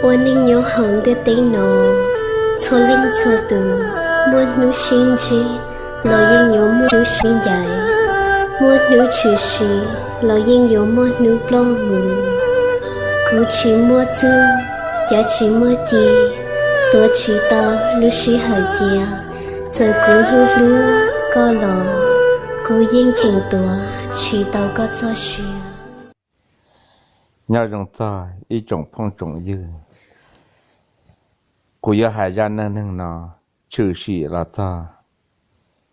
Ua neej nyob hauv ntiaj teb no, txhua leej txhua tus, muaj hnub sib ntsib los yeej yuav muaj hnub sib ncaim, muaj hnub tshwm sim los yeej yuav muaj hnub ploj mus. Kuv tsis muaj txuj, cav tsis muaj ci, tuav tsis tau lub sij hawm cia. Txawm kuv hlub hlub koj los, kuv yeej cheem tuav tsis tau koj txoj sia. Nyob zoo txog ib tsoom phooj tsoom ywg, kuv yuav hais zaj neej neeg no tshwm sim los txog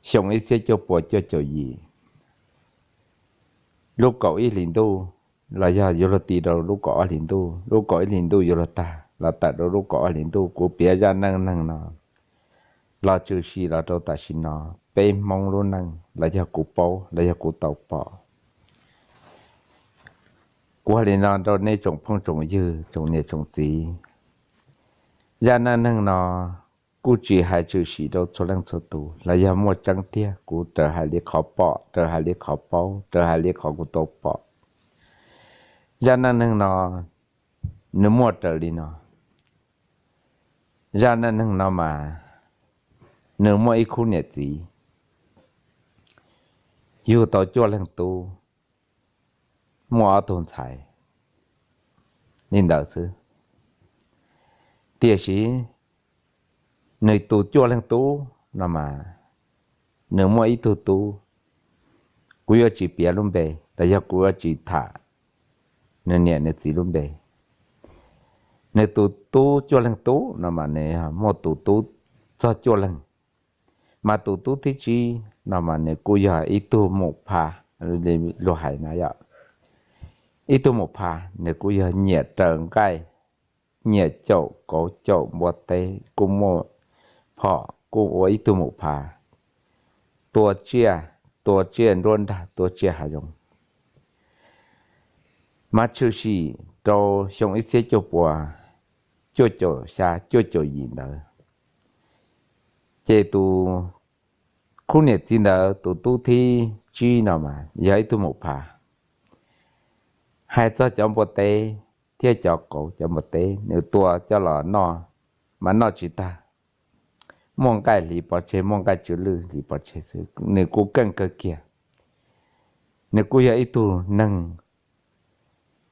xyoo ib txhiab cuaj puas cuaj caum yim, lub kaum ib hlis ntuj, los yog yuav luag tis rau lub kaum ob hlis ntuj, lub kaum ib hlis ntuj yuav luag tag los tawm rau lub kaum ob hlis ntuj. Kuv piav zaj neej neeg no los tshwm sim los rau tam sim no, peb Hmoob lub neej los yog kuv paub los yog kuv tau pom. Kuv hais li no rau nej tsoom phooj tsoom ywg tsoom niam tsoom txiv, zaj neej neeg no kuj tsis hais tshwm sim rau txhua leej txhua tus los yog muaj tseeb tiag, kuv raws hais li qhov pom, raws hais li qhov paub, raws hais li qhov kuv tau pom. Zaj neej neeg no nws muaj raws li no. Zaj neej neeg no mas nws muaj ib khub niam txiv yug tau cuaj leeg tub, muaj ob tug ntxhais li ntawd xwb. Tiam sis nws tus cuaj leeg tub no mas nws muaj ib tug tub, kuv yuav tsis piav lub npe los yog kuv yuav tsis tham nws niam nws txiv lub npe. Nws tus tub cuaj leeg tub no mas nws muaj tus tub txog cuaj leeg, mas tus tub thib tsib no mas nws kuj yog ib tug mum pha, luag hais na yom, ib tug mum pha, nws kuj yog nyiam raws nqaij, nyiam caum kauv caum npua teb, kuj muaj phom, kuj ua ib tug mum pha, tua tsiaj, tua tsiaj nruab nrag, tua tsiaj hav zoov. Mas tshwm sim rau xyoo ib txhiab cuaj puas cuaj caum xya cuaj caum yim ntawd, ces tus khub niam txiv ntawd tus tub thib tsib no mas yog ib tug mum pha. Hais txog cov npua teb thiab cov kauv cov npua teb nws tua coj los noj, mas noj tsis tag, muaj nqaij hliv pov tseg, muaj nqaij tsw lwj hliv pov tseg xwb, nws kuj keej kawg kiag. Nws kuj yog ib tug neeg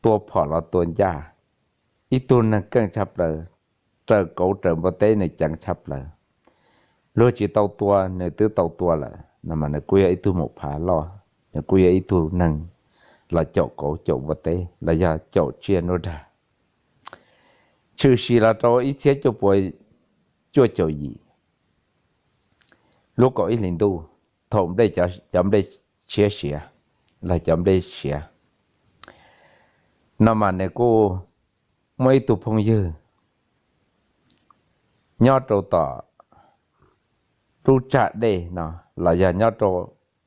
tua phom los tua ncaj, ib tug neeg keej tshaj plaws, raws kauv raws npua teb nws ceev tshaj plaws. Luag tsis tau tua nws twb tau tua lawm no mas nws kuj yog ib tug mum pha loj, nws kuj yog ib tug neeg los caum kauv caum npua teb los yog caum tsiaj nruab nrag. Tshwm sim los rau ib txhiab cuaj puas cuaj caum yim, lub kaum ib hlis ntuj, thaum nplej, cov nplej tshiab siav los cov nplej siav no mas nws kuj muaj ib tug phooj ywg nyob rau tom lub tsag dej no, los yog nyob rau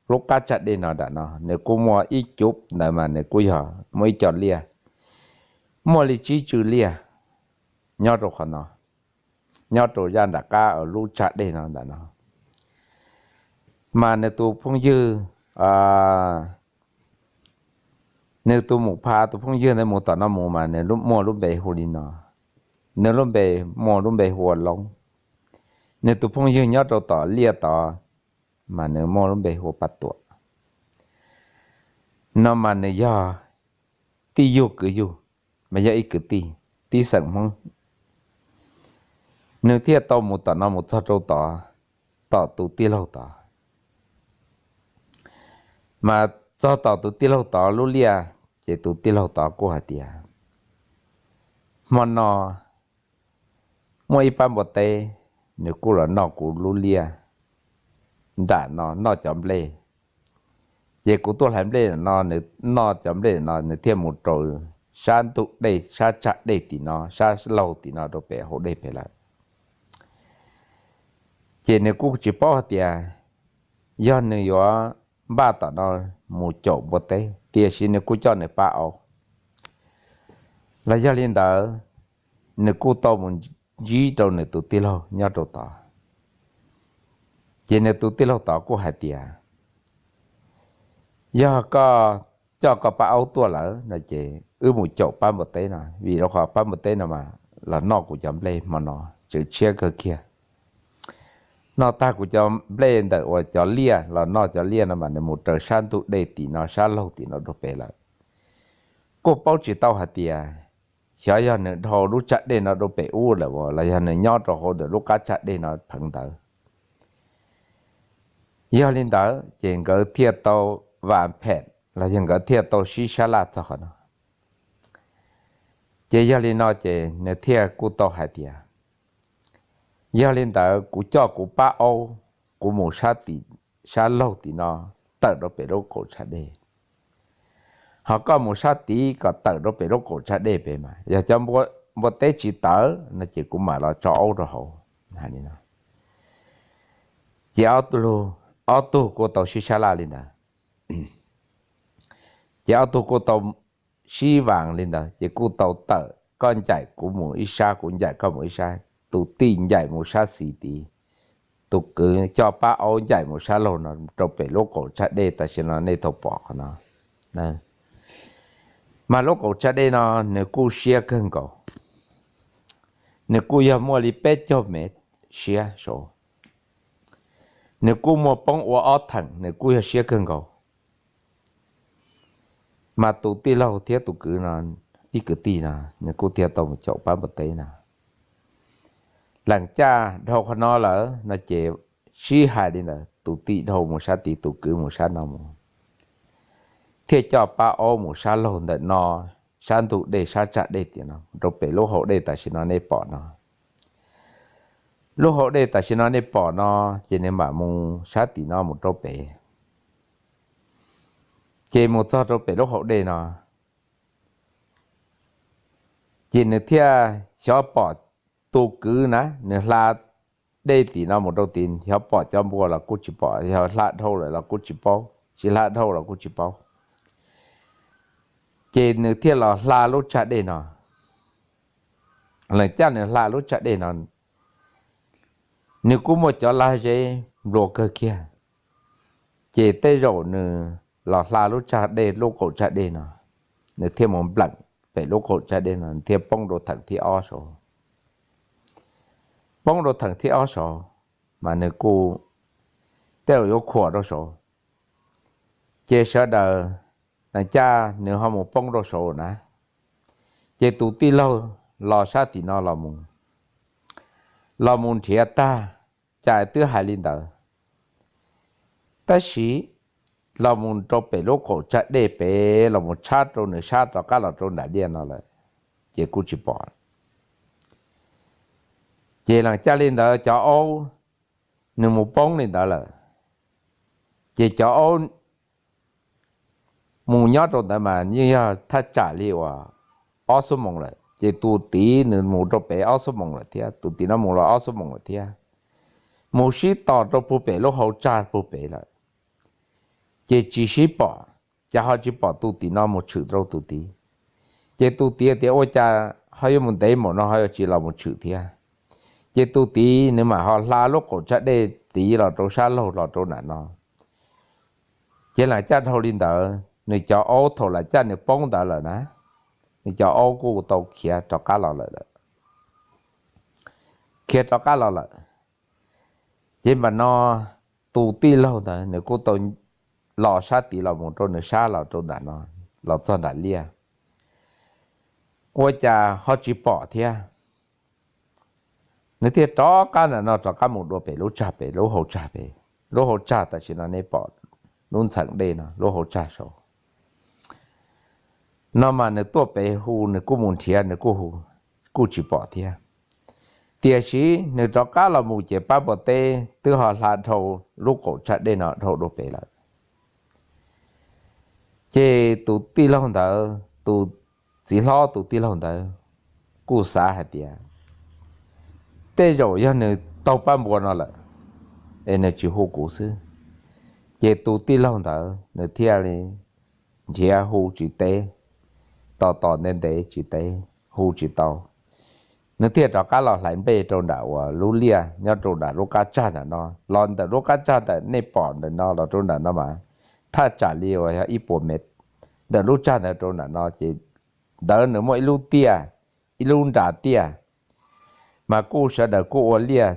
lub qab tsag dej no nram no, nws kuj muaj ib cub ntawd mas nws kuj yog muaj ib co liaj, muaj li tsib tsw liaj nyob rau qhov no, nyob rau yaj nram qab lub tsag dej no ntawm no. Mas nws tus phooj ywg, nws tus mum pha tus phooj ywg ntawd mus tom no mus mas nws muaj lub npe hu li no, nws lub npe, muaj lub npe hu ua Loob. Nws tus phooj ywg nyob rau tom liaj tod mas nws muaj lub npe hu ua Pa Tuam. No mas nws yog tij yug kwv yug, mas yog ib kwv tij, tib xeem Hmoob. Nws thiaj tau mus tom no mus txog rau tod, tom tus tij laug tod. Mas txog tom tus tij laug tod lub liaj, ces tus tij laug tod kuj hais tias, hmo no muaj ib pab npua teb, nws kuj los noj kuv lub liaj nram no, noj cov nplej. Ces kuv tuaj hlais nplej no, nws noj cov nplej no nws thiaj mus rau sab ntug dej, sab tsag dej tim no, sab laug tim no rau pem hauv dej pem lawm. Ces nws kuj tsis paub hais tias yog nws yuav npaj tom no mus caum npua teb, tiam sis nws kuj coj nws pab aub. Los yog li ntawd, nws kuj tau mus ntsib rau nws tus tij laug nyob rau tod. Ces nws tus tij laug tod kuj hais tias, yog koj coj koj pab aub tuaj lawm no ces wb mus caum pab npua teb no, vim rau qhov pab npua teb no mas los noj kuv cov nplej hmo no tseem tshiab kawg kiag. Noj tag kuv cov nplej ntawm uas cov liaj los noj cov liaj no mas nws mus raws sab ntug dej tim no sab laug tim no rau pem lawm. Kuj paub tsis tau hais tias xyov yog nws dhau lub tsag dej no rau pem ub lawm los yog nws nyob rau hauv ntawm lub qab tsag dej no pheev ntawd. Yog li ntawd ces nkawd thiaj tau vam phem los yog nkawd thiaj tau sib sab laj txog qhov no. Ces yog li no ces nws thiaj kuj tau hais tias, yog li ntawd kuv coj kuv pab aub, kuv mus sab tim, sab laug tim no tawm rau pem lub qaum tsag dej, ho koj mus sab tid kom tawm rau pem lub qaum tsag dej pem mas yog cov npua teb tsis tawm no ces kuv mam los tso aub rau hauv. Ces ob tug kuj tau sib sab laj li ntawd. Ces ob tug kuj tau sib vaas li ntawd ces kuj tau tawm, koj ncaim kuv mus ib sab, kuv ncaim koj mus ib sab, tus tij ncaim mus sab xis tid, tus kwv coj pab aub ncaim mus sab laug no rau pem lub qaum tsag dej tam sim no nej tau pom qhov no. Mas lub qaum tsag dej no nws kuj siab kawg nkaus, nws kuj yog muaj li peb caug mev siab saud, nws kuj muaj poob ua ob theem, nws kuj yog siab kawg nkaus. Mas tus tij laug thiab tus kwv no, ib kwv tij no, nws kuj thiaj tau mus caum pab npua teb no. Leem caj dhau qhov no lawm no ces sib hais li ntawd, tus tij dhau mus sab tid, tus kwv mus sab no mus, thiaj coj pab aub mus sab laug ntawm no, sab ntug dej sab tsag dej tiam no rau pem lub hau dej tam sim no nej pom no. Lub hau dej tam sim no nej pom no, ces nws mam mus sab tim no mus rau pem. Ces mus txog rau pem lub hau dej no, ces nws thiaj xyov pom tus kwv na, nws hla dej tim no mus rau tid, xyov pom cov npua los kuj tsis pom, yog hla dhau lawm los kuj tsis paub, tsis hla dhau los kuj tsis paub. Ces nws thiaj los hla lub tsag dej no. Leem caj nws hla lub tsag dej no, nws kuj muaj cov lag zeb nplua kawg kiag. Ces tej zaum nws los hla lub tsag dej, lub qaum tsag dej no, nws thiaj mus npleem pem lub qaum tsag dej no, nws thiaj poob rau theem thib ob saud. Poob rau theem thib ob saud, mas nws kuj tej zaum yuav khuam rau saud. Ces sawv daws, leem caj nws ho mus poob rau saud na, ces tus tij laug los sab tim no los mus, los mus nrhiav tag, cas twb hais li ntawd, tab sis los mus rau pem lub qaum tsag dej pem los mus tshab rau nws sab rov qab los rau nram liaj no lawm, ces kuj tsis pom. Ces leem caj li ntawd cov aub, nws mus poob li ntawd lawm, ces cov aub mus nyob rau ntawd mas yeej yog thaj tsam li uas ob xuab moos lawm, ces tus tid nws mus rau pem ob xuab moos lawm thiab, tus tim no mus los ob xuab moos lawm thiab, mus sib tos rau puag pem lub hau tsag puag pem lawm, ces tsis sib pom, cas ho tsis pom tus tim no mus tshwm rau tus tid. Ces tus tid tias ua cas ho yuav mus ntev npaum no ho yuav tsis los mus tshwm thiab. Ces tus tid nws mam ho hla lub qaum tsag dej tid los rau sab laug los rau nram no. Ces leem caj dhau li ntawd, nws cov aub thaum leem caj nws poob ntawd lawm na, nws cov aub kuj tau khiav rov qab los lawm, khiav rov qab los lawm. Ces mam no tus tij laug ntawd nws kuj tau los sab tid los mus rau nws sab los rau nram no, los txog nram liaj, ua cas ho tsis pom thiab. Nws thiaj rov qab nram no rov qab mus dua pem lub tsag pem, lub hau tsag pem, lub hau tsag tam sim no nej pom lub ntxheem dej no, lub hau tsag saud no mas nws tuaj pem hu, nws kuj mus nrhiav, nws kuj hu, kuj tsis pom thiab. Tiam sis nws rov qab los mus ces pab npua teb twb ho hla dhau lub qaum tsag dej no dhau dua pem lawm. Ces tus tij laug ntawd, tus txiv hlob tus tij laug ntawd kuj xav hais tias tej zaum yog nws taug pab npua no lawm, es nws tsis hu kuv xwb. Ces tus tij laug ntawd nws thiaj li nrhiav hu tsis teb, tos tos ntev ntev tsis teb, hu tsis tau. Nws thiaj rov qab los hlais nplej rau nram uas lub liaj nyob rau nram lub qab tsag nram no, los ntawm lub qab tsag ntawm nej pom ntawm no los rau nram no mas thaj tsam li uas yog ib puas mev, ntawm lub tsag ntawd rau nram no ces ntawd nws muaj ib lub tiaj, ib lub nra tiaj, mas kuj sawv daws kuj ua liaj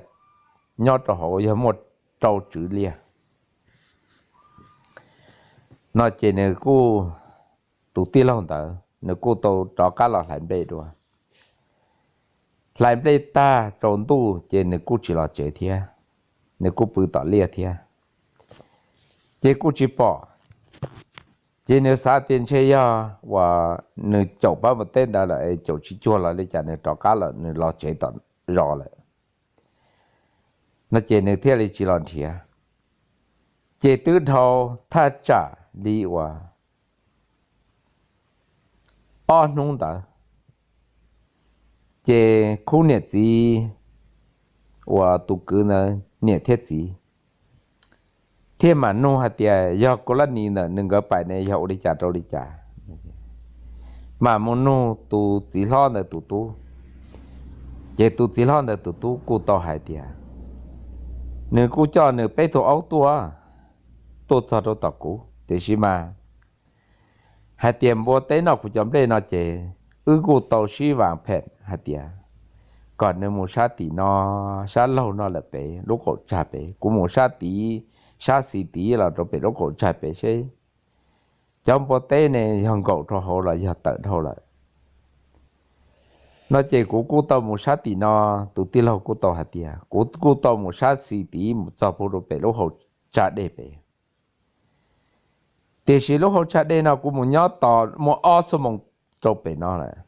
nyob rau hauv yog muaj rau tswv liaj no ces nws kuj, tus tij laug ntawd nws kuj tau rov qab los hlais nplej dua. Hlais nplej tag rau ntuj ces nws kuj tsis los tsev thiab, nws kuj pw tom liaj thiab, ces kuj tsis pom. Ces nws xav tias ntshe yog uas nws caum pab npua teb ntawd lawm es caum tsis cuag los li cas nws rov qab los nws los tsev tom zos lawm no ces nws thiaj li tsis los nrhiav. Ces twb dhau thaj tsam li uas ob hnub ntawd, ces khub niam txiv uas tus kwv ntawd niam thiab txiv thiaj mam nug hais tias yog kuv lab nis ntawm nws nkawd pais ne yog ua li cas rau li cas, mam mus nug tus txiv hlob ntawd tus tub. Ces tus txiv hlob ntawd tus tub kuj tau hais tias nws kuj coj nws peb tug aub tuaj, tuaj txog rau tom kuv tiam sis mas hais tias npua teb noj kuv cov nplej no ces wb kuj tau sib vas phem hais tias kom nws mus sab tim no, sab laug no lawm pem lub qaum tsag pem, kuv mus sab tid, sab xis tid los rau pem lub qaum tsag pem seb cov npua teb ne yog nkaum rau hauv los yog tawm dhau lawm no ces kuv kuj tau mus sab tim no. Tus tij laug kuj tau hais tias kuv kuj tau mus sab xis tid mus txog puag rau pem lub hauv tsag dej pem, tiam sis lub hauv tsag dej no kuv mus nyob tos muaj ob xuab moos rau pem no lawm,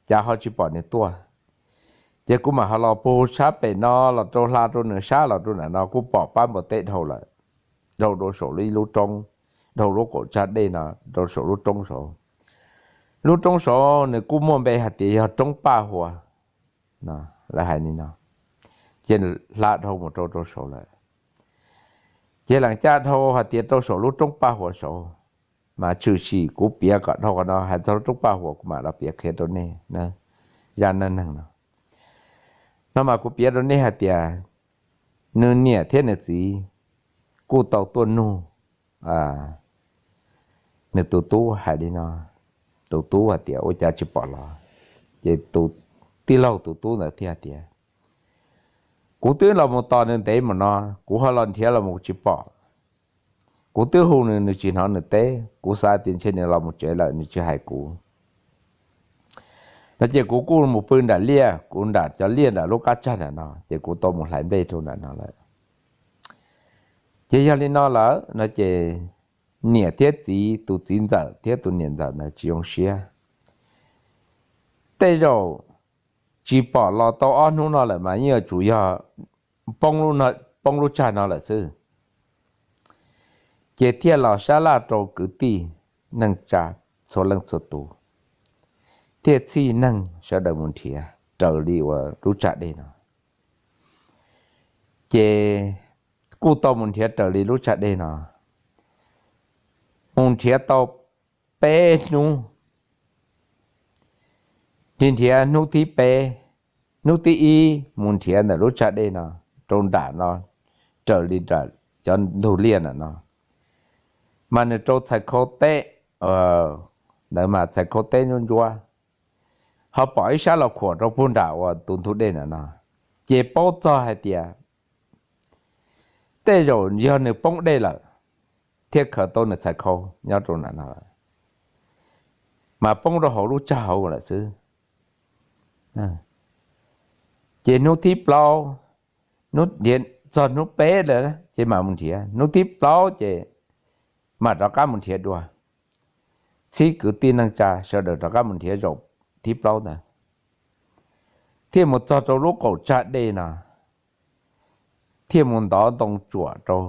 cas ho tsis pom nws tuaj. Ces kuv mam ho los puag sab pem no los rau hla rau nws sab los rau nram no kuj pom pab npua teb dhau lawm, dhau rau saum ib lub roob, dhau lub qaum tsag dej no rau saum lub roob saud. Lub roob saud nws kuj muaj npe hais tias yog roob Paj Huas, lawv hais li no, ces hla dhau mus rau rau saud lawm. Ces lees caj dhau hais tias rau saum lub roob Paj Huas saud, mas tshwm sim kuv piav kom dhau qhov no hais txog lub roob Paj Huas kuv mam los piav qhia rau nej zaj neej neeg no. No mas kuv piav rau nej hais tias nws niam thiab nws txiv kuj tau tuaj nug nws tus tub hais li no, tus tub hais tias ua cas tsis pom los, ces tus tij laug tus tub ntawd thiaj tias kuv twb los mus tos nws ntev mus no, kuv ho los nrhiav los mus tsis pom. Kuv twb hu nws, nws tsis hnov nws teb, kuv xav tias ntshe nws los mus tsev lawm nws tsis hais kuv no ces kuv kuj mus pw nram liaj, kuv nram cov liaj nram lub qab tsag nram no ces kuv tau mus hlais nplej rau nram no lawm. Ces yog li no lawm no ces niam thiab txiv, tus txiv ntxawm thiab tus niam ntxawm ntawd tsis zoo siab. Tej zaum tsis pom los tau ob hnub no lawm mas yeej yuav tsum yog poob lub tsag no lawm xwb. Ces thiaj los sab laj rau kwv tij neej tsa txhua leej txhua tus, thiaj txhij neeg sawv daws mus nrhiav raws li uas lub tsag dej no. Ces kuj tau mus nrhiav raws li lub tsag dej no, mus nrhiav tau peb hnub, nrhiav nrhiav hnub thib peb, hnub thib ib mus nrhiav ntawm lub tsag dej no rau nram no, raws li nram cov ntug liaj nram no, mas nws rau txhais khau teb, ntawd mas txhais khau teb ntsuab ntsuab, ho pom ib sab los khuam rau puag nram uas tus ntug dej nram no, ces paub txog hais tias tej zaum yog nws poob dej lawm thiaj khaws tau nws txhais khau nyob rau nram no lawm, mas poob rau hauv lub tsag hauv lawm xwb. Ces hnub thib plaub, txog hnub peb lawm ces mam mus nrhiav, hnub thib plaub ces mam rov qab mus nrhiav dua. Txhib kwv tij neej tsa sawv daws rov qab mus nrhiav zaum thib plaub ntawd, thiaj mus txog rau lub qaum tsag dej no, thiaj mus ntov ntoo tsuam rau.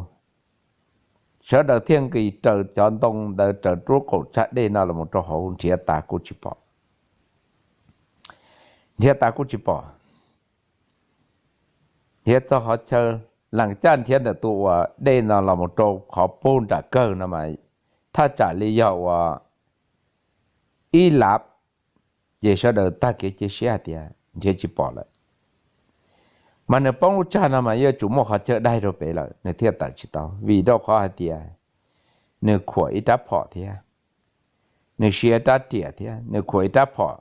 Sawv daws thiaj nqis raws cov ntoo ntawd raws lub qaum tsag dej no los rau hauv nrhiav tas kuj tsis pom. Nrhiav tas kuj tsis pom. Nrhiav txog qhov chaw, lees caj nrhiav ntawm tus uas dej no los mus rau qhov puag nram kawg no mas thaj tsam li yog uas ib lav, ces sawv daws tag kev cia siab hais tias nrhiav tsis pom lawm. Mas nws poob lub tsag no mas yuav tsum muaj qhov chaw daig rau pem lawm nws thiaj tawm tsis tau, vim rau qhov hais tias nws khuam ib rab phom thiab. nws siv rab riam thiab nws khuam ib rab phom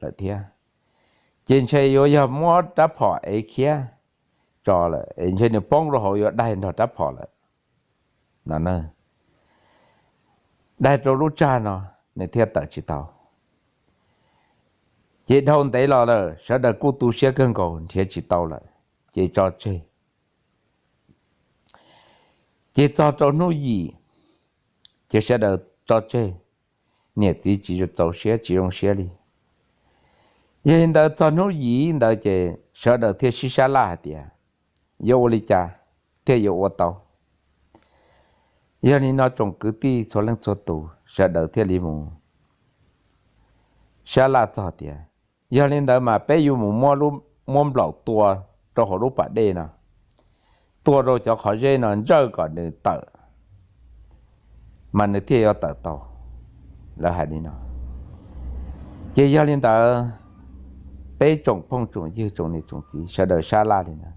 lawm thiab. Ces ntshe yuav yog muab rab phom ev khiav tso lawm es ntshe nws poob rau hauv yuav daig nrog rab phom lawm no. Daig rau lub tsag no, nws thiaj tawm tsis tau. Ces dhau ntev los lawm sawv daws kuj tu siab kawg nkaus nrhiav tsis tau lawm, ces tso tseg. Ces txog rau hnub yim, ces sawv daws tso tseg, niam txiv tsis txaus siab tsis zoo siab li. Yog li ntawd txog hnub yim ntawd ces sawv daws thiaj sib sab laj hais tias yuav ua li cas thiaj yuav ua tau. Yog li no tsoom kwv tij txhua leej txhua tus sawv daws thiaj li mus sab laj txog tias yog li ntawd mas peb yuav mus muab, muab nplaum tua rau hauv lub pas dej no, tua rau cov qhov zeb no ntsawj kom nws tawm, mas nws thiaj yuav tawm tau, lawv hais li no. Ces yog li ntawd peb tsoom phooj tsoom ywg tsoom niam tsoom txiv sawv daws sab laj li ntawd,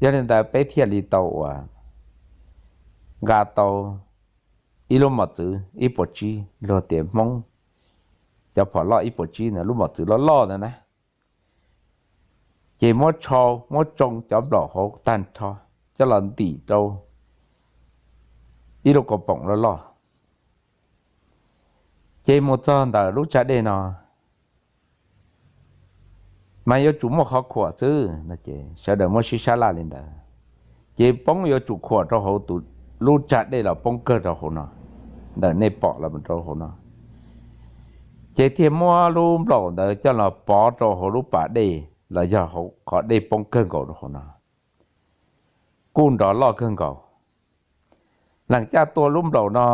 yog li ntawd peb thiaj li tau uas nqa tau ib lub mos txwv ib puas tsib, luag tias Hmoob cov phom loj ib puas tsib ntawd, lub mos txwv loj loj ntawd na. Ces muab tshau muab tsoo cov nplaum hauv tag nrho coj los ntim rau ib lub kaus poom loj loj. Ces mus txog ntawm lub tsag dej no mas yuav tsum muaj qhov khuam xwb no, ces sawv daws muab sib sab laj li ntawd. Ces poob yuav tsum khuam rau hauv tus, lub tsag dej los poob kawg rau hauv no, ntawm nej pom los rau hauv no. Ces thiaj muab lub nplaum ntawd coj los pov rau hauv lub pas dej los yog hauv qhov dej poob kawg nkaus rau hauv no, kuj nrov loj kawg nkaus. Lees caj tua lub nplaum no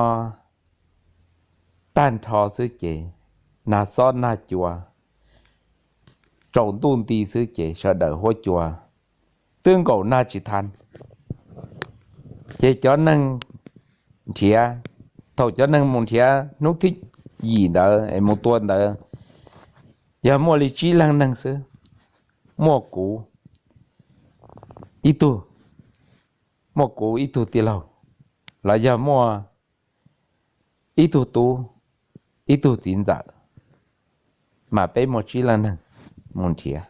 tag nrho xwb ces nag xob nag cua, tsaus ntuj nti xwb ces sawv daws huab cua twb nkaum nag tsis tha. Ces cov neeg nrhiav, thaum cov neeg mus nrhiav hnub thib yim ntawd es mus tua ntawd, yog muaj li tsib leeg neeg xwb, muaj kuv ib tug, muaj kuv ib tug tij laug, los yog muaj ib tug tub, ib tug txiv ntxawm, mas peb muaj tsib leej neeg mus nrhiav.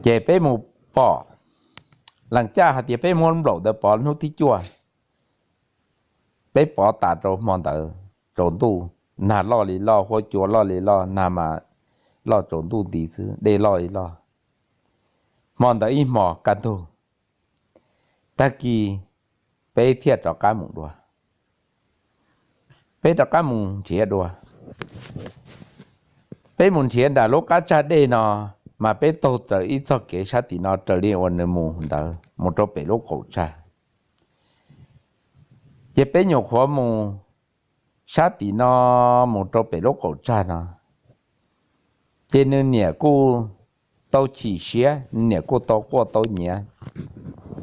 Ces peb mus pom, lees caj hais tias peb muab nplaum ntawd pov hnub thib cuaj, peb pov tas rau hmo ntawd tsaus ntuj, nag loj li loj, huab cua loj li loj, nag mas loj tsaus ntuj nti xwb, dej loj li loj. Hmo ntawd ib hmos kaj ntug, tag kis peb thiaj rov qab mus dua. Peb rov qab mus nrhiav dua. Peb mus nrhiav nram lub qab tsag dej no, mas peb taug raws ib txoj kev sab tim no raws li uas nws mus ntawd mus rau pem lub qaum tsag. Ces peb nyuam qhuav mus sab tim no mus rau pem lub qaum tsag no, ces nws niam kuj tau chim siab, nws niam kuj tau quaj tau nyiav,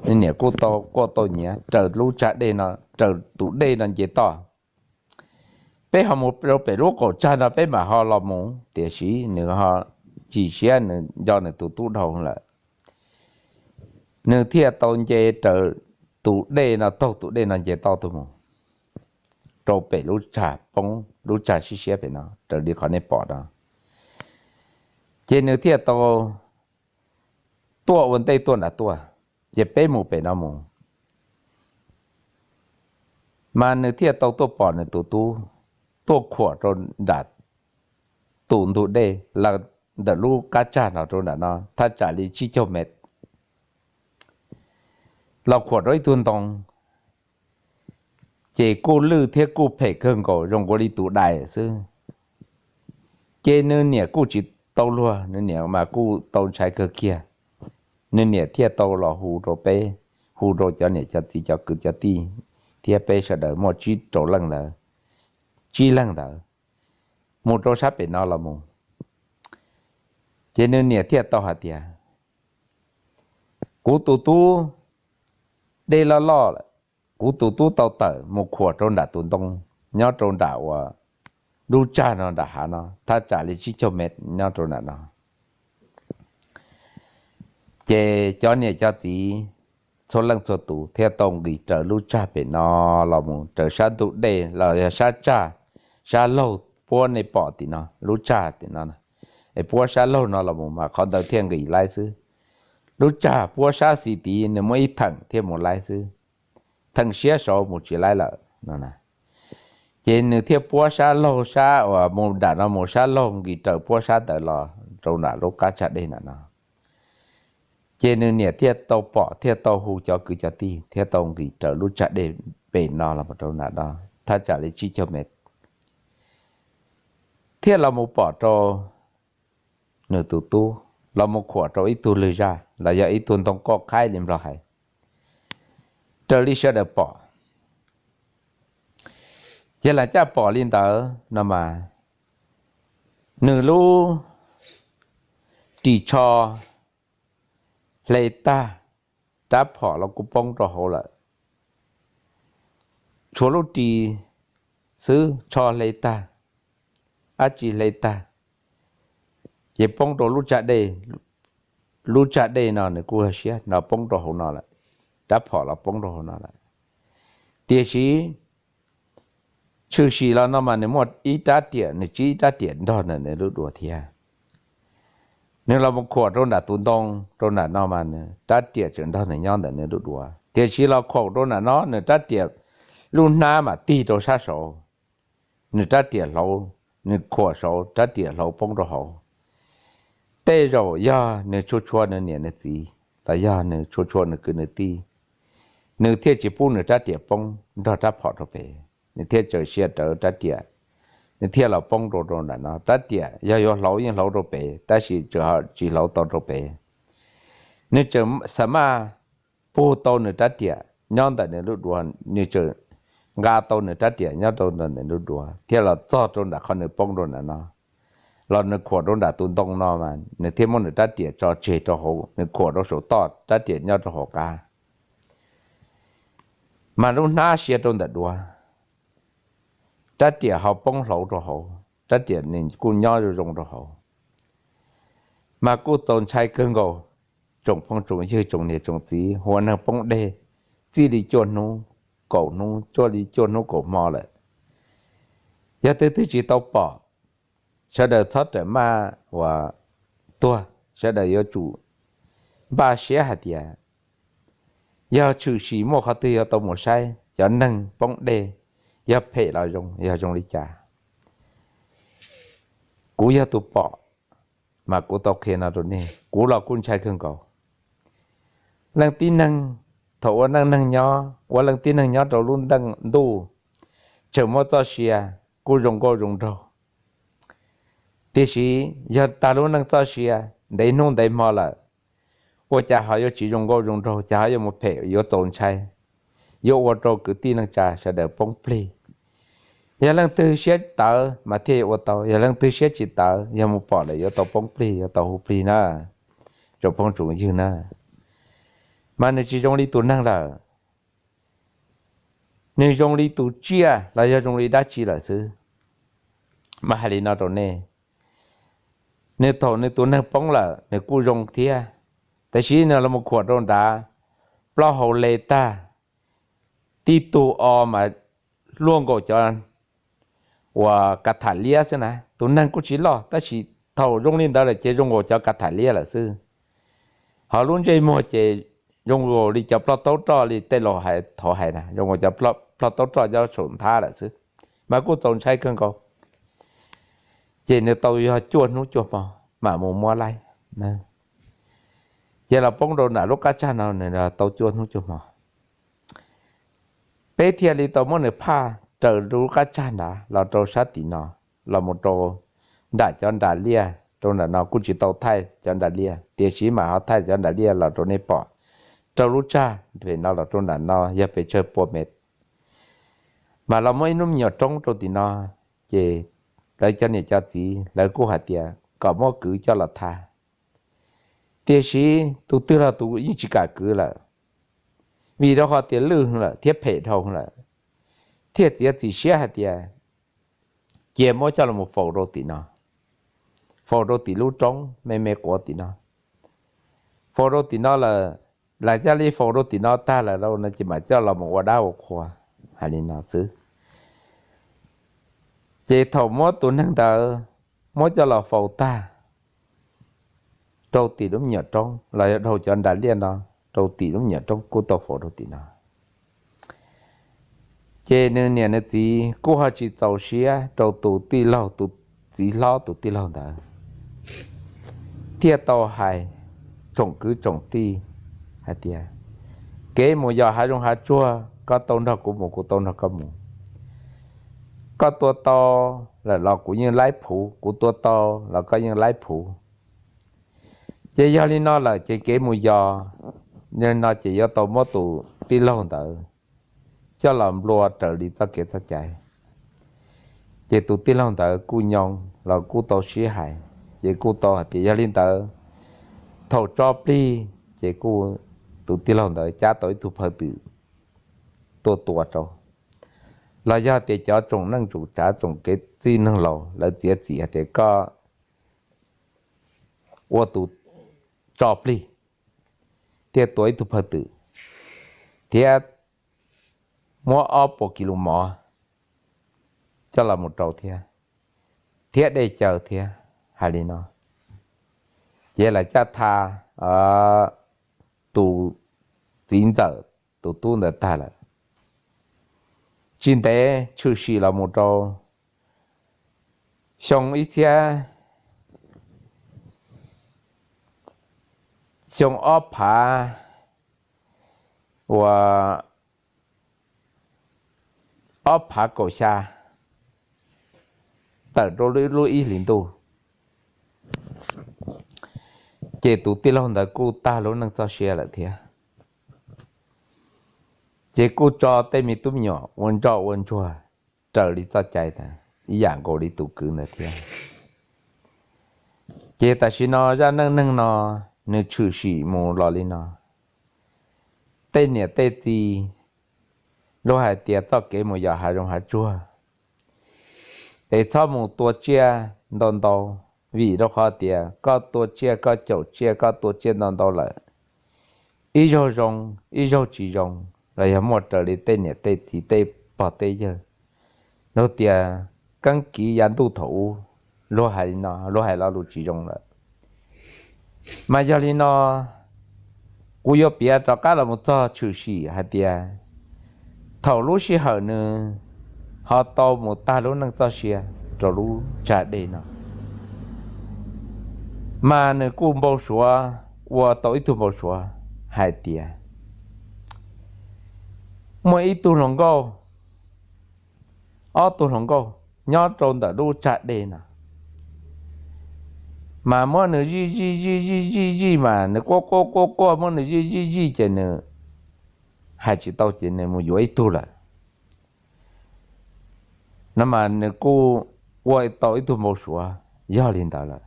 nws niam kuj tau quaj tau nyiav raws lub tsag dej no, raws tus dej no nce toj. Peb ho mus rau pem lub qaum tsag no peb mam ho los mus, tiam sis nws ho chim siab, nws nco nws tus tub dhau lawm. Nws thiaj tau nce raws tus dej no, taug tus dej no nce toj tuaj mus rau pem lub tsag poob, lub tsag sib siab pem no raws li qhov nej pom no. Ces nws thiaj tau tuaj ua ntej tuaj nram tuaj, ces peb mus pem no mus, mas nws thiaj tau tuaj pom nws tus tub tuaj khuam rau nram tus ntug dej, los ntawm lub qab tsag no rau nram no thaj tsam li tsib caug mev. Los khuam rau ib tug ntoo, ces kuj lwj thiab kuj phem kawg nkaus, zoo nkaus li tus dais xwb. Ces nws niam kuj tsis tau luag, nws niam mas kuj tau ntshai kawg kiag. Nws niam thiaj tau los hu rau peb, hu rau cov niam cov txiv cov kwv cov tij, thiab peb sawv daws muaj tsib rau leej ntawd, tsib leeg ntawd mus rau sab pem no los mus. Ces nws niam thiaj tau hais tias, kuv tus tub, dej loj loj lawm, kuv tus tub tau tawm mus khuam rau nram tus ntoo nyob rau nram uas lub tsag no nram hav no thaj tsam li tsib caug mev nyob rau nram no. Ces cov niam cov txiv txhua leej txhua tus thiaj tau nqis raws lub tsag pem no los mus raws sab ntug dej los yog sab tsag, sab laug puab nej pom tim no, lub tsag tim no, es puab sab laug no los mus mas qhov ntawd thiaj nqis laib xwb. Lub tsag puab sab xis tid nws muaj ib theem thiaj mus laib xwb, theem siab saud mus tsis laib lawm no. Ces nws thiaj puab sab laug sab uas mus nram no mus sab laug nqis raws puab sab ntawd los rau nram lub qab tsag dej nram no. Ces nws niam thiaj tau pom thiaj tau hu cov kwv cov tij thiaj tau nqis raws lub tsag dej pem no los rau nram no, thaj tsam li tsib caug mev, thiaj los mus pom rau nws tus tub, los mus khuam rau ib tug lwg zaj los yog ib tug ntoo koj qhaib li Nplog hais, raws li sawv daws pom. Ces lam caj pom li ntawd no mas, nws lub ris tsho hle tag, rab phom los kuj poob rau hauv lawm. Tshuav lub ris xwb tsho hle tag, dab tsi hle tag, ces poob rau lub tsag dej. Lub tsag dej no nws kuj siab no poob rau hauv no lawm, rab phom los poob rau hauv no lawm. Tiam sis tshwm sim los no mas nws muaj ib rab riam, nws tsib ib rab riam nrog ntawm nws lub duav thiab. Nws los mus khuam rau nram tus ntoo rau nram no mas nws rab riam tseem nrog nws nyob ntawm nws lub duav, tiam sis los khuam rau nram no nws rab riam lub hnab mas tig rau sab saud. Nws rab riam hlauv, nws khuam saud rab riam hlauv poob rau hauv. Tej zaum yog nws tshua tshua nws niam nws txiv los yog nws tshua tshua nws kwv nws tij, nws thiaj tsis pub nws rab riam poob nrog rab phom rau pem, nws thiaj tsaws sia rawv rab riam, nws thiaj los poob rau rau nram no. Rab riam yog yuav hlauv yeej hlauv rau pem tab sis tseem tsis hlauv tau rau pem. Nws tseem xa maj pug tau nws rab riam nyob ntawm nws lub duav, nws tseem nqa tau nws rab riam nyob rau ntawm nws lub duav thiaj los txog rau nram qhov nws poob rau nram no. Los nws khuam rau nram tus ntoo no mas nws thiaj muab nws rab riam tso tseg rau hauv, nws khuam rau saum toj rab riam nyob rau hauv qab. Mas lub hnab sia rau ntawm duav, rab riam ho poob hlauv rau hauv, rab riam nws kuj nyob zoo zoo rau hauv. Mas kuj txaus ntshai kawg nkaus, tsoom phooj tsoom ywg tsoom niam tsoom txiv, ua neeg poob dej txij li cuaj hnub kaum hnub, cuaj li cuaj hnub kaum hmo lawm. Yog twg twg tsis tau pom, sawv daws txhob rawm maj uas tuag, sawv daws yuav tsum npaj siab hais tias yog tshwm sim muaj qhov twg yuav tau mus saib cov neeg poob dej, yog phem los zoo, yog zoo li cas. Kuv yog tus pom, mas kuv tau qhia no rau nej, kuv los kuj ntshai kawg nkaus. Leej tib neeg, thaum ua neej neeg nyob, ua leej tib neeg nyob rau lub ntuj, tseem muaj txoj sia kuj zoo nkauj zoo nraug. Tiam sis yog tag lub neej txoj sia ntev hnub ntev hmo lawm, ua cas ho yuav tsis zoo nkauj zoo nraug, cas ho yuav mus phem yuav txaus ntshai, yuav ua rau kwv tij neej tsa sawv daws poob plig. Yog leej twg siab tawv mas thiaj yuav ua tau, yog leej twg siab tsis tawv yog mus pom lawm yuav tau poob plig yuav tau hu plig na, tsoom phooj tsoom ywg na. Mas nws tsis zoo li tus neeg lawm, nws zoo li tus tsiaj los yog zoo li dab tsi lawm xwb. Mas hais li no rau nej, nws thaum nws tus neeg poob lawm nws kuj zoo thiab, tab sis nws los mus khuam rau nrad, plaub hau le tag, tib tug o mas luaj nkaus cov uas ka tham liab xwb na. Tus neeg kuj tsis loj tab sis thaum zoo li ntawd lawm ces zoo nkaus cov ka tham liab lawm xwb. Ho lub ntsej muag ces zoo nkaus li cov ploj taub roj li tej laus hais thaud hais na, zoo nkaus cov ploj taub roj nyob saum nthab lawm xwb. Mas kuj txaus ntshai kawg nkaus. Ces nws tau yog cuaj hnub cuaj hmo mam mus muab laib. Ces los poob rau nram lub qab tsag no nws tau cuaj hnub cuaj hmo. Peb thiaj li tau muab nws phaj raws lub qab tsag nrad los rau sab tim no, los mus rau nram cov nras liaj, rau nram no kuj tsis tau thaij cov nras liaj, tiam sis mam ho thaij cov nras liaj los rau nej pom. Rau lub tsag pem no los rau nram no yog pes tsawg pua mev. Mas los muab ib lub me nyuam roob rau tim no, ces lawv cov niam cov txiv lawv kuj hais tias kom muab kwv coj los thaij. Tiam sis tus twg los tus yeej tsis kam kwv lawm, vim rau qhov tias lwj lawm thiab phem dhau lawm, thiaj txiav txim siab hais tias cia muab coj los faus rau tim no, faus rau tim lub roob me me quav tim no. Faus rau tim no lawm, lawv coj li faus rau tim no tag lawm lauj no ces mam coj los mus ua dab ua qhua, hais li no xwb. Ces thaum muab tus neeg ntawd muab coj los faus tag rau tim lub me nyuam roob los yog dhau cov nras liaj no rau tim lub me nyuam roob kuj tau faus rau tim no. Ces nws niam nws txiv kuj ho tsis txaus siab rau tus tij laug, tus txiv hlob tus tij laug ntawd, thiaj tau hais tsoom kwv tsoom tij hais tias, kev mus yos hav zoov hav tsuag, koj tau nrog kuv mus, kuv tau nrog koj mus. Koj tua tau lawm los kuv yeej laib phuv, kuv tua tau los koj yeej laib phuv. Ces yog li no lawm ces kev mus yos no ces yuav tau muab tus tij laug ntawd coj los nplua raws li txoj kev txoj cai. Ces tus tij laug ntawd kuj nyoo los kuj tau sib hais, ces kuj tau hais tias yog li ntawd, thaum tso plig ces kuj tus tij laug ntawd cab tau ib tug phaw twm tuaj tua rau, los yog tias cov tsoom neej tsoom tsav tsoom kev txij neeg laus lawv txiav txim hais tias koj ua tus tso plig thiaj tua ib tug phaw twm, thiab muab ob puas kis lus mov coj los mus rau thiab, thiab dej caw thiab, hais li no. Ces lawv caj tha tus txiv ntxawm tus tub ntawd tag lawm. Tsis ntev tshwm sim los mus rau xyoo ib txhiab, xyoo ob phav, uas ob phav kaum xya, tawm rau lub ib hlis ntuj, ces tus tij laug ntawd kuj tag lub neej txoj sia lawm thiab. Ces kuj tso tej me tub me nyuam ua ntsoj ua ntsuag raws li txoj cai ntawd ib yam nkaus li tus kwv ntawd thiab. Ces tam sim no zaj neej neeg no nws tshwm sim mus los li no. Tej niam tej txiv, luag hais tias txoj kev mus yos hav zoov hav tsuag es txhob mus tua tsiaj ntau ntau, vim rau qhov tias koj tua tsiaj, koj caum tsiaj, koj tua tsiaj ntau ntau lawm, ib zaug zoo, ib zaug tsis zoo, los yog muaj raws li tej niam tej txiv tej pog tej yawg luag tias keeb kiv yav ntuj thaum ub, luag hais li no, luag hais lo lus tsis zoo lawm. Mas yog li no, kuv yuav piav rov qab los mus txog tshwm sim hais tias thaum lub sij hawm nws ho tau mus tag lub neej txoj sia rau lub tsag dej no, mas nws kuj npau suav, ua tau ib tug npau suav hais tias muaj ib tug hluas nkauj, ob tug hluas nkauj nyob rau ntawm lub tsag dej no, mas muab nws zij zij zij zij zij zij mas nws quaj quaj quaj quaj, muab nws zij zij zij ces nws hais tsis tau ces nws mus yuav ib tug lawm. No mas nws kuj ua tau ib tug npau suav yog li ntawd lawm.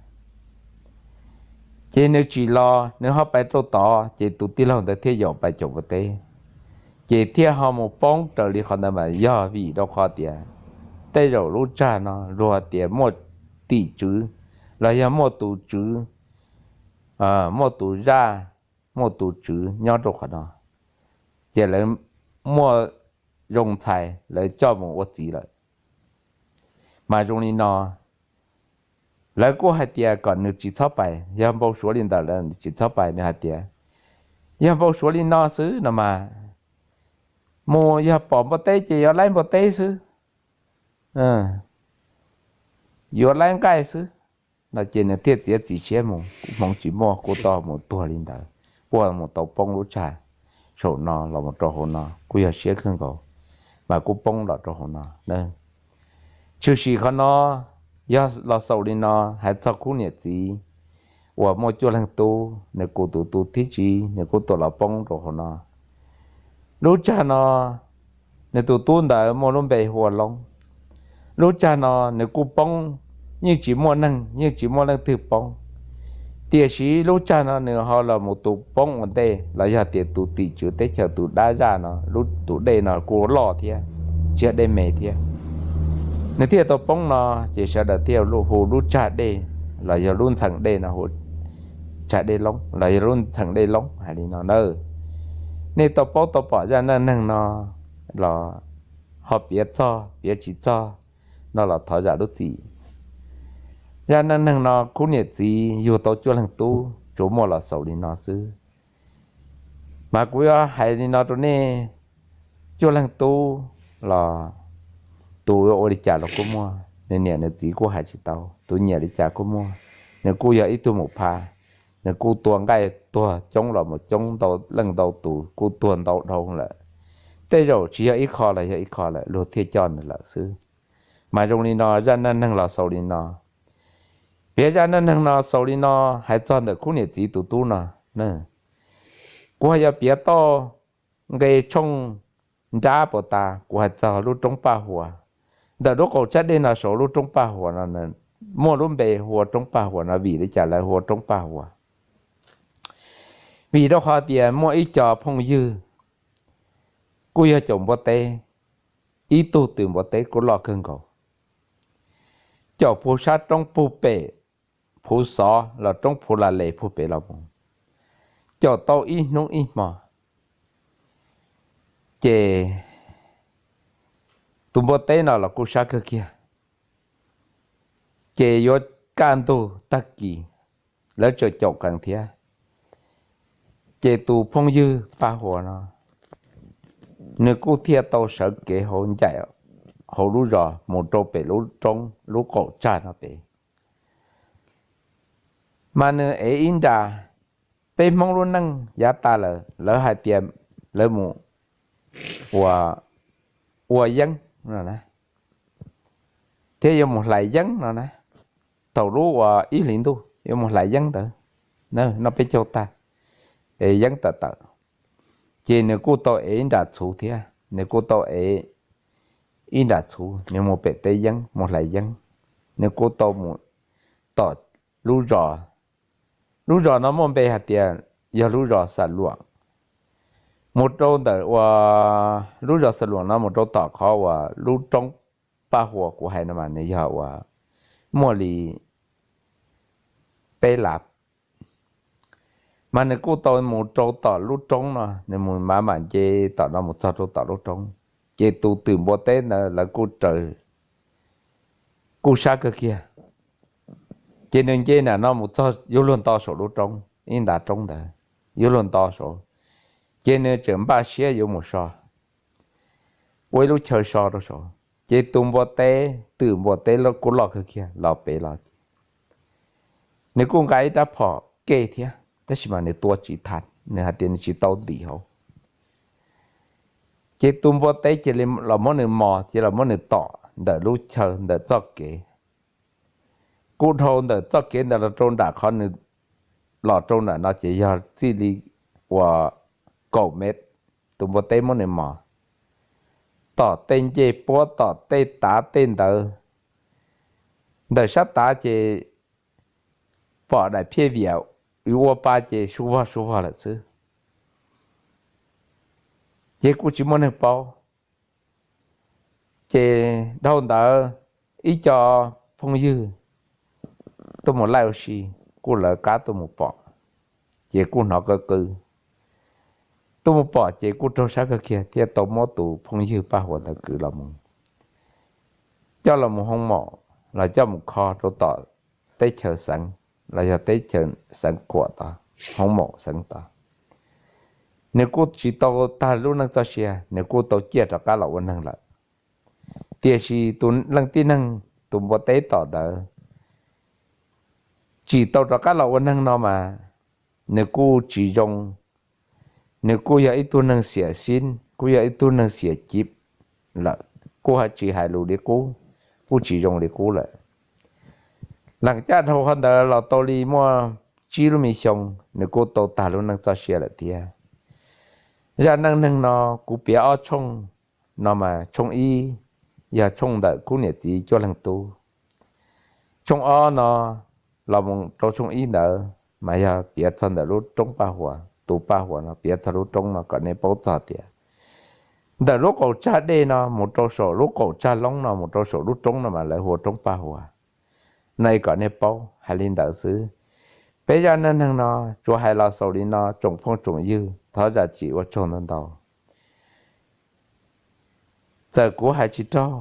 Ces nws tsim los nws ho pais rau tod ces tus tij laug ntawd thiaj yaum pais caum npua teb, ces thiaj ho mus poob raws li qhov ntawd mas yog vim rau qhov tias tej zaum lub tsag no luag tias muaj tim tswv, los yog muaj tus tswv, muaj tus zaj, muaj tus tswv nyob rau qhov no, ces lawv muaj zoo ntxhais lawv coj mus ua txiv lawm. Mas zoo li no, lawv kuj hais tias kom nws tsis txhob pais, yog npau suav li ntawd lawm tsis txhob pais. Nws hais tias yog npau suav li no xwb no mas, mus yog pom npua teb ces yuav laib npua teb xwb, yuav laib nqaij xwb. No ces nws thiaj txiav txim siab mus, kuj hmoov tsis muaj kuj tau mus tuag li ntawd, kuj mus tau poob lub tsag saum no los mus rau hauv no kuj yog siab kawg nkaus, mas kuj poob los rau hauv no. Tshwm sim qhov no yog los xaus li no, hais txog khub niam txiv uas muaj cuaj leeg tub, nws kuj tus tub thib tsib nws kuj tuaj los poob rau hauv no. Lub tsag no nws tus tub ntawd muaj lub npe hu ua Loob. Lub tsag no nws kuj poob, yeej tsis muaj neeg, yeej tsis muaj leej twg poob. Tiam sis lub tsag no nws ho los mus tus poob ua ntej los yog tias tus tim tswv teb chaws tus dab zaj no, lub tus dej no kuj loj thiab, tsis yog dej me thiab. Nws thiaj tau poob no, ces sawv daws thiaj hu lub tsag dej los yog lub ntxheem dej no hu tsag dej Loob los yog lub ntxheem dej Loob hais li no nawb. Nej tau paub tau pom zaj neej neeg no los ho piav txog piav tsis txog no los thov zam lub txim. Zaj neej neeg no khub niam txiv yug tau cuaj leeg tub tsuas muaj los xaus li no xwb. Mas kuv yuav hais li no rau nej, cuaj leeg tub los tus ua li cas los kuj muaj, nws niam nws txiv kuj hais tsis tau, tus nyiam li cas kuj muaj. Nws kuj yog ib tug mus pha, nws kuj tua nqaij tuag coob los mus coob ntau leej ntau tus, kuj tuag ntau dhau lawm. Tej zaum tsis yog ib qho los yog ib qho lawm, luag thiaj coj nws lawm xwb. Mas zoo li no, zaj neej neeg los xaus li no. Piav zaj neej neeg no xaus li no, hais txog ntawm khub niam txiv tus tub no. Kuv hais yog piav toj nqe tshooj nrab puas tas, kuv hais txog lub roob Paj Huas. Ntawm lub qaum tsab dej no saum lub roob Paj Huas no, muaj lub npe hu ua roob Paj Huas no vim li cas lawv hu ua roob Paj Huas? Vim rau qhov tias muaj ib co phooj ywg kuj yog caum npua teb, ib tug twm npua teb kuj loj kawg nkaus, caum puag sab roob puag pem Phuv Xov los roob Phuv La Les puag pem los mus, caum tau ib hnub ib hmo. Ces tus npua teb no los kuj sab kawg kiag, ces yuav kaj ntug tag kis, lawv tseem caum qees thiab. Ces tus phooj ywg Paj Huas no, nws kuj thiaj tau sawv kev hauv ncaim hauv lub zos mus rau pem lub roob lub qaum tsag no pem. Mas nws ev ib nra, peb Hmoob lub neej yav tas lawm lawv hais tias lawv mus ua, ua yeeb no na, thiab yuav mus hlais yeeb no na. Thaum lub uas ib hlis ntuj yuav mus hlais yeeb ntawd, noj peb caug tag, ev yeeb tawm tawm, ces nws kuj tau ev ib nra txhuv thiab, nws kuj tau ev ib nra txhuv, nws mus pem teb yeeb mus hlais yeeb. Nws kuj tau mus tom lub zos, lub zos no muaj npe hais tias yog lub zos Xa Luam. Mus rau ntawm uas lub zos Xa Luam no mus rau tom qhov uas lub roob Paj Huas kuv hais no mas nws yog uas muaj li peb lav. Mas nws kuj tau mus rau tom lub roob no, nws mus mam mam nce tom no mus txog rau tom lub roob, ces tus twm npua teb ntawd lawv kuj raws, kuj sab kawg kiag. Ces nws nce nram no mus txog yuav luag nto saum lub roob, ib nta roob ntawd yuav luag nto saud, ces nws tseem npaj siab yuav mus so, ua ib lub chaw so rau saud. Ces tus npua teb, twm npua teb kuj loj kawg kiag los pem los ces nws kuj nqa ib rab phom ke thiab, tab sis mas nws tua tsis tas, nws hais tias nws tsis tau ntim hauv. Ces tus npua teb cia li los muab nws mos, cia li los muab nws tom ntawm lub chaw ntawm txoj kev. Kuj dhau ntawm txoj kev ntawd los rau nram qhov nws los rau nram no ces yog txij li uas kaum mev, tus npua teb muab nws mos. Tom tej ncej puab tom tej tav tej ntawd, ntawm sab tav ces pom daim phiaj viam ua pa ces su vog su vog lawm xwb. Ces kuj tsis muaj neeg paub. Ces dhau ntawd ib co phooj ywg tuaj mus laij ua si, kuj lawv qab tuaj mus pom, ces kuj hnov qw qw. Tuaj mus pom ces kuj raug sab kawg kiag thiaj tau muab tus phooj ywg Paj Huas ntawd kwv los mus, coj los mus hoo maum los coj mus kho rau tom teb chaws xeev, los yog teb chaws xeev khuam tod, hoo maum xeev tod. Nws kuj tsis tau tag lub neej txoj sia, nws kuj tau ciaj rov qab los ua neeg lawm. Tiam sis tus leej tib neeg tus npua teb tom ntawd tsim tau rov qab los ua neeg no mas nws kuj tsis zoo. Nws kuj yog ib tug neeg xiam sib, kuj yog ib tug neeg xiam civ lawm, kuj tsis hais lus li qub, kuj tsis zoo li qub lawm. Lees caj dhau qhov ntawd los tau li muaj tsib lub me xyoo, nws kuj tau tag lub neej txoj sia lawm thiab. Zaj neej neeg no kuv piav ob tshooj no mas tshooj ib yog tshooj ntawm khub niam txiv cuaj leeg tub. Tshooj ob no los mus rau tshooj ib ntawd mas yog piav txog ntawm lub roob Paj Huas, tus Paj Huas no piav txog lub roob no kom nej paub txog tias ntawm lub qaum tsag dej no mus rau saum lub qaum tsag loob no mus rau saum lub roob no mas lawv hu ua roob Paj Huas. No kom nej paub hais li ntawd xwb. Peb zaj neej neeg no tsuas hais los xaus li no tsoom phooj tsoom ywg. thov zam txim ua tsaug ntau ntau. Txawm kuv hais tsis raug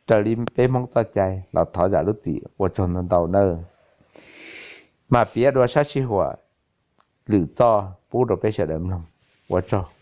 raws li peb Hmoob txoj cai los thov zam lub txim ua tsaug ntau ntau nawb. Mas piav dua sab sij huam lwm txoj pub rau peb sawv daws mloog. Ua tsaug.